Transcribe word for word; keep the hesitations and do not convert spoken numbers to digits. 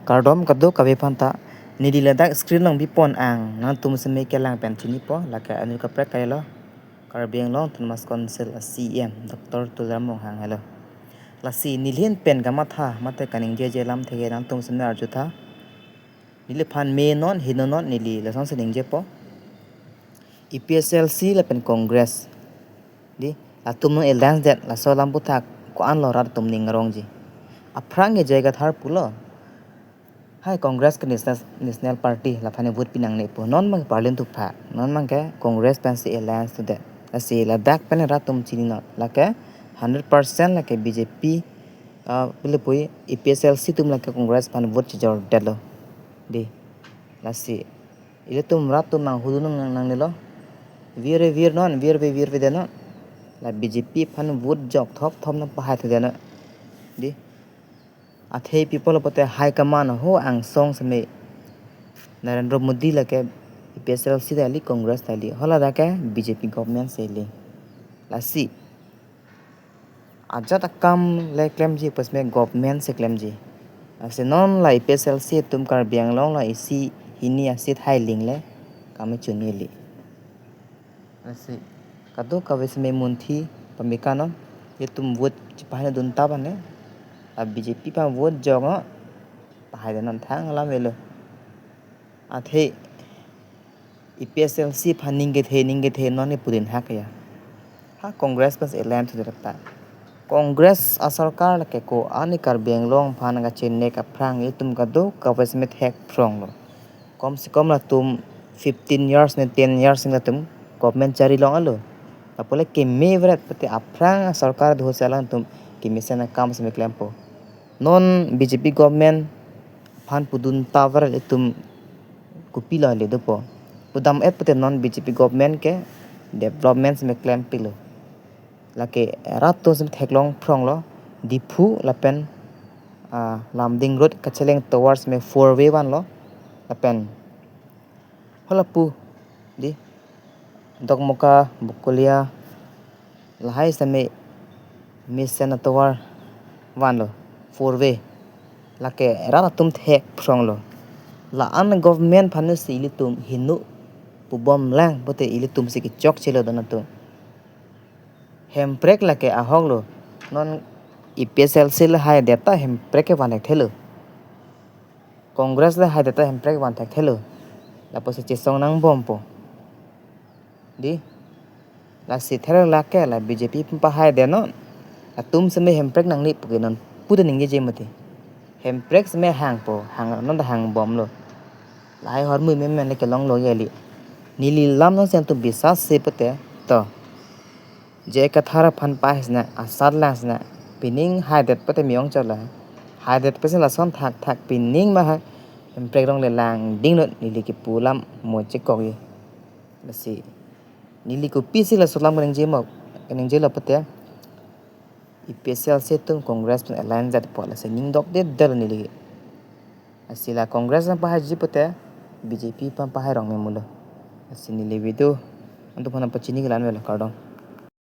Kardom kadokave aphanta, neli ladak screen along bipon ang, nangtum seme kelang pen chinipo, lake anut kaprek kailo, Karbi Anglong Autonomous Council a C E M, Doctor Tuliram Ronghang helo. Lasi neli ahin pen kamatha, mate kaningjeje alamthe ke nangtum seme arjutha. Neliphan me non, heno non, neli lasonsi ningjepo. A P H L C lapen Congress. Di, latum non alliance det, laso alam aputhak ko-anlo rat atum ning arongji. Aphrang ke J I Kathar pulo. Hai Congress ke National, National Party, laphan vote pi nangne pu. Non abang parlin thupha. Non abang ke Congress pensi alliance thudet. Lasi ladak pen rat atum chini non. Lake hundred percent lake B J P, ah, pule pui A P H L C atum lake Congress aphan vote chejordetlo. Di, lasi ilitum rat atum nang hulu nang nangnelo. Virve vir non, virve virvedet non. La B J P aphan vote jok thop thop nangpahai thudet non. Di, athe people pote high command ho angsong seme Narendra Modi lake A P H L C ta ili, Congress ta ili, hala lake B J P government si ili. Lasi ajat akam le klemji pu seme government si klemji. Lasi non la A P H L C atum Karbi Anglong la isi hini a seat hai lingle kam chunili. Lasi kadokave seme munthi pamika non, ilitum vote chepahai dun ta bane, la B J P aphan vote jok non, pahaidet non thang alam avelo. Athe A P H L C aphan ning kethe, ning kethe non ni pudin hak ya. Ha Congress pensi alliance thudet ta. Congress asorkar lake ko-an ni Karbi Anglong aphan kachenek aphrang ilitum kadokave seme thek phronglo. Kom se kom latum fifteen years ne ten years ne latum government chari longlo. Lapu le keme vret pote aphrang asorkar do se alangtum kemesen akam seme klempo. Non B J P government aphan pudun ta vret, itum kopilo le dopo. Pudam-et pote non B J P government ke development seme klempiklo. Lake rat atum seme theklong phronglo, Diphu lapen, ah, Lumding Road kacheleng towards me four way vanlo. Lapen halapu, di, Dokmoka, Bokolia, lahai seme mesen atovar vanlo, four way. Lake rat atum thek phronglo. La-an government aphan si ilitum heno pubomlang pote ilitum si kechokchelo don atum. Hemprek lake ahoklo. Non A P H L C le haidet ta Hemprek ke van thekthelo. Congress le haidet ta Hemprek van thekthelo. Lapusi chesong nangbompo. Di, lasi therek lake la B J P aphan pahaidet non. Latum seme Hemprek nangne pu ke non puta ningjeje mati. Hemprek seme hangpo, hang non ta hangbomlo. Lahai ahormu memen le kelonglo eli. Neli lam non sen tu bisas se pote to. J I Kathar aphan pahai sina, asat lang sina, pining haidet pote me-ong chot la. Haidet pote lason thakthak pining ma ha Hemprek along le langding non, neli kipu alam mo chekok ye. Lasi neli kopisi laso alam kaningjemo, kaningjelo pote A P H L C atum Congress pen alliance jat po, lasi ning dokdedetlo neli. Lasi la Congress aphan pahaiji pote B J P aphan pahai rong memulo. Lasi neli video nangtum aphan pachini ke la-an avelo, kardom.